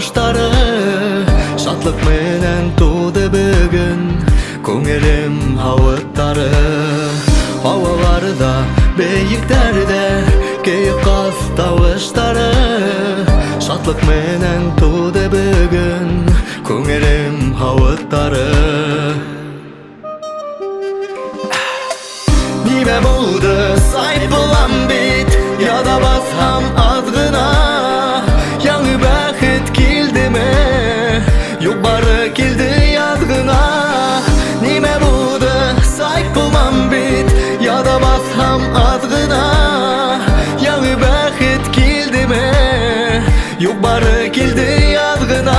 тауыштары. Шатлыҡ менән тыуҙы бөгөн күңелем һауыттары. Һауаларҙа, бейектәрҙә кейек ҡаҙ тауыштары. Шатлыҡ менән тыуҙы бөгөн күңелем һауыттары. Нимә булды, сайт булам бит, яҙа баҫһам аҙ ғына. Яңы бәхет килдеме, юҡ бары килде яҙ ғына. Нимә булды, сайт булмам бит, яҙа баҫһам аҙ ғына. Яңы бәхет килдеме, юҡ бары килде яҙ ғына.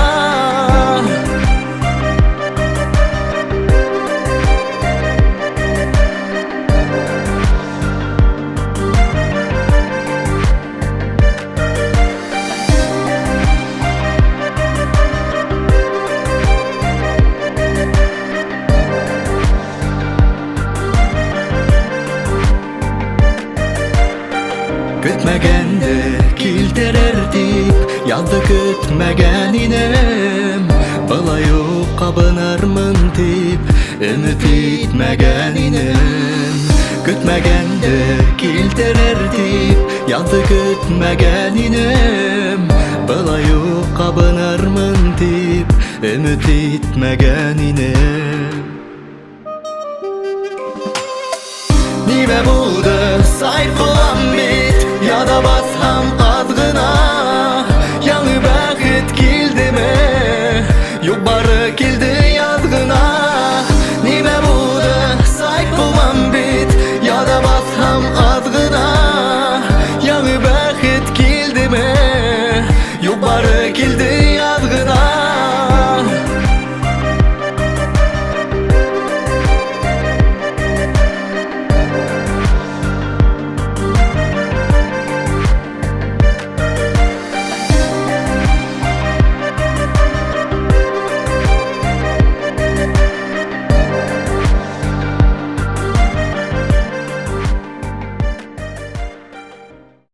Көтмәгәнде килтерер тип яҙҙы көтмәгән инем. Былай уҡ ҡабынырмын тип өмөт итмәгән инем. Көтмәгәнде килтерер тип яҙҙы көтмәгән инем. Былай уҡ ҡабынырмын тип өмөт итмәгән инем. Нимә булды, сайт булам бит, яҙа баҫ